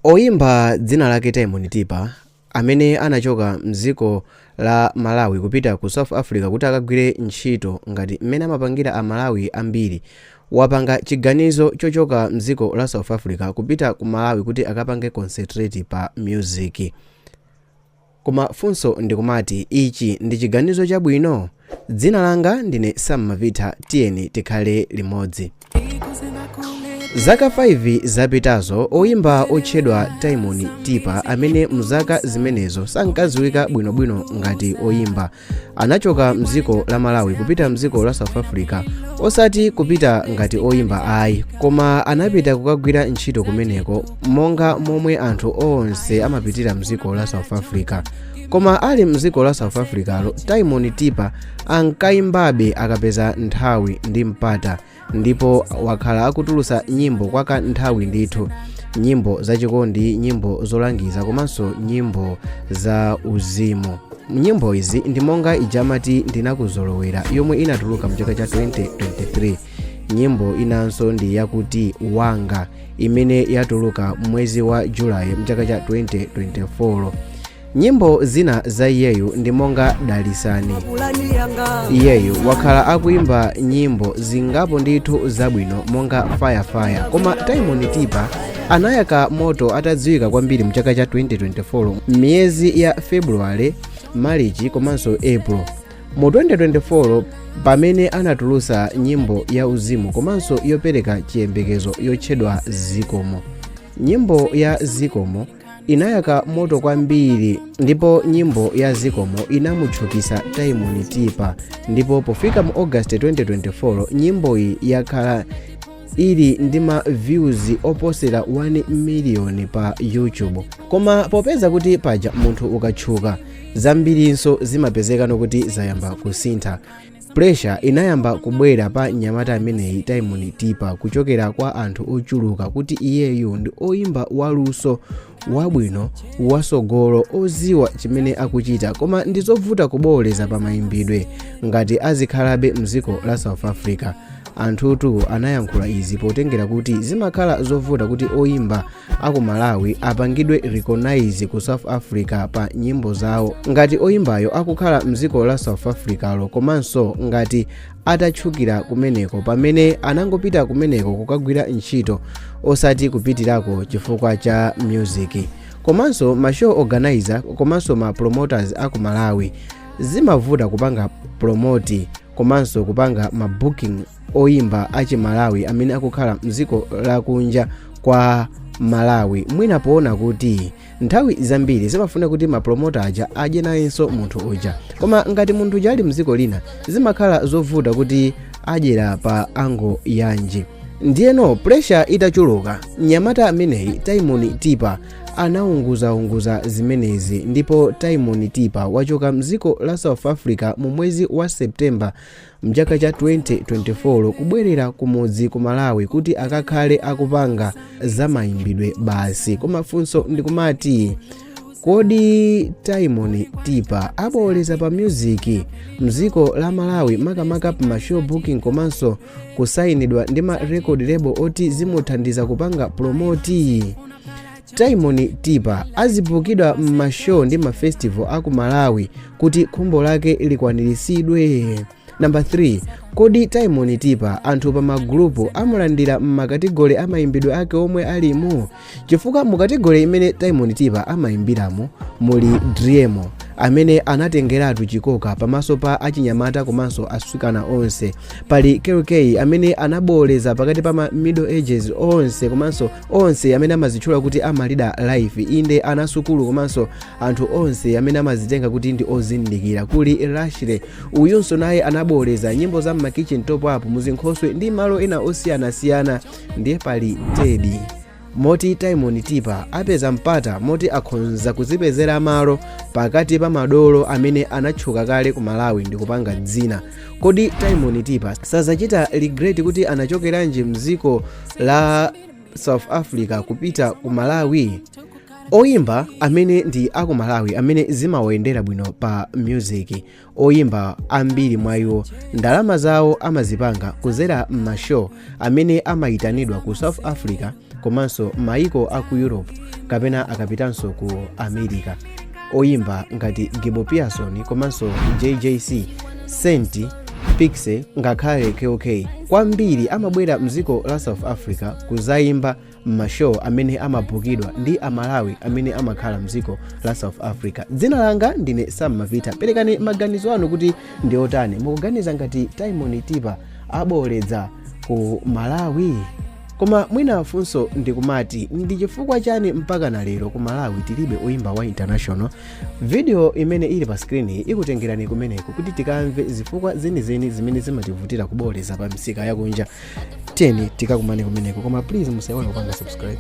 Oyimba dzina lake Taimon Tipa amene anachoka mdziko la Malawi kupita ku South Africa kuti akagwire ntchito ngati mmene amapangira a Malawi ambiri, wapanga chiganizo chochoka mdziko la South Africa kupita ku Malawi kuti akapange concentrate pa music. Koma funso ndikumati, ichi ndi chiganizo chabwino? Dzina langa ndine Sam Mavita, tiyeni tikhale limodzi. Zaka 5 zapitazo, oyimba otchedwa Taimon Tipa, amene mzaka zimenezo sankadziwika bwinobwino ngati oyimba, anachoka mdziko la Malawi kupita mdziko la South Africa, osati kupita ngati oyimba ayi, koma anapita kukagwira ntchito kumeneko monga momwe anthu onse amapitira mdziko la South Africa. Koma ali mdziko la South Africalo, Taimon Tipa ankayimbabe akapeza nthawi ndi mpata, ndipo wakhala akutulutsa nyimbo kwa kanthawi ndithu, nyimbo zachikondi, nyimbo zolangiza komanso nyimbo za uzimu. Nyimbo izi ndi monga ija amati "Ndinakuzolowera" yomwe inatuluka mchaka cha 2023. Nyimbo inanso ndi yakuti "Wanga" imene yatuluka mwezi wa Julayi mchaka cha 2024. Nyimbo zina za iyeyu ndi monga "Dalisani". Iyeyu wakhala akuimba nyimbo zingapo ndithu zabwino monga "Fire Fire". Koma Taimon Tipa anayaka moto atadziwika kwambiri mchaka cha 2024, miyezi ya February, Marichi komanso April mu 2024, pamene anatulutsa nyimbo ya uzimu komanso yopereka chiyembekezo yotchedwa "Zikomo". Nyimbo ya "Zikomo" inayaka moto kwambiri, ndipo nyimbo ya "Zikomo" inamutchukitsa Taimon Tipa. Ndipo pofika mu August 2024, nyimboyi yakhala ili ndi ma views oposera 1 miliyoni pa YouTube. Koma popeza kuti paja munthu ukatchuka zambirinso zimapezeka nokuti zayamba kusintha, pressure inayamba kubwera pa mnyamata ameneyi Taimon Tipa kuchokera kwa anthu ochuluka kuti iyeyu ndi oyimba waluso, wabwino, wasogolo, oziwa chimene akuchita, koma ndi zovuta kuboleza pa mayimbidwe ngati azikhalabe mdziko la South Africa. Anthutu anayankhula izi potengera kuti zimakhala zovuta kuti oyimba aku Malawi apangidwe recognize ku South Africa pa nyimbo zawo ngati oyimbayo akukhala mdziko la South Africalo, komanso ngati atatchukira kumeneko pamene anangopita kumeneko kukagwira ntchito, osati kupitirako chifukwa cha music. Komanso ma show organizer komanso ma promoters aku Malawi zimavuta kupanga promote komanso kupanga ma booking oyimba achi Malawi amene akukhala mdziko lakunja kwa Malawi, mwina poona kuti nthawi zambiri zimafuna kuti ma promoter aja adye nayenso munthu uja. Koma ngati munthu uja ali mdziko lina, zimakhala zovuta kuti adyera pa angle yanji. Ndiyeno pressure itachuluka, mnyamata ameneyi Taimon Tipa anaunguzaunguza zimenezi, ndipo Taimon Tipa wachoka mdziko la South Africa mu mwezi wa Septemba mchaka cha 2024 kubwerera kumudzi ku Malawi kuti akakhale akupanga zamayimbidwe basi. Koma funso ndikumati, kodi Taimon Tipa aboleza pa music mdziko la Malawi, makamaka pa ma show booking komanso kusayinidwa ndi ma record label oti zimuthandiza kupanga promote? Taimon Tipa azibukidwa m'ma show ndi ma festival aku Malawi kuti khumbo lake likwaniritsidwe? Namba 3, kodi Taimon Tipa anthu pa magulupu amulandira m'ma category amayimbidwe ake omwe alimo? Chifukwa mu category imene Taimon Tipa amayimbiramo muli Driemo amene anatengeratu chikoka pamaso pa achinyamata komanso atsikana onse, pali KK amene anaboleza pakati pa ma middle ages onse komanso onse amene amazitchula kuti amalida life, inde anasukulu komanso anthu onse amene amazitenga kuti ndi ozindikira. Kuli Rashley, uyunso naye anaboleza nyimbo za mma kitchen top up, muzinkhoswe ndi malo ena osiyanasiyana. Ndiye pali Teddy. Moti Taimon Tipa apeza mpata moti akhonza kuzipezera malo pakati pa madolo amene anatchuka kale ku Malawi ndi kupanga dzina. Kodi Taimon Tipa sazachita regret kuti anachokeranji mdziko la South Africa kupita ku Malawi? Oyimba amene ndi aku Malawi amene zimawayendera bwino pa music, oyimba ambiri mwa iwo ndalama zawo amazipanga kuzera m'ma show amene amayitanidwa ku South Africa komanso maiko aku Europe. kapena akapitanso ku America. Oyimba ngati Gibo Pearson komanso JJC, Saint, Piksy ngakhale KOK kwambiri amabwera mdziko la South Africa kuzayimba m'mashow amene amabukidwa ndi Amalawi amene amakhala mdziko la South Africa. Dzina langa ndine Sam Mavita. Perekani maganizo anu kuti ndi otani. Mukuganiza ngati Timon Tipa aboledza ku Malawi? Koma mwina funso ndikumati, ndi chifukwa chani mpaka na lero ku Malawi tilibe oyimba wa international? Video imene ili pa screen ikutengerani kumeneko kuti tikamve zifukwa zenizeni zimene zimativutira kuboleza pa misika yakunja. Tiyeni tikakumane kumeneko, koma please musaiwale kupanga subscribe.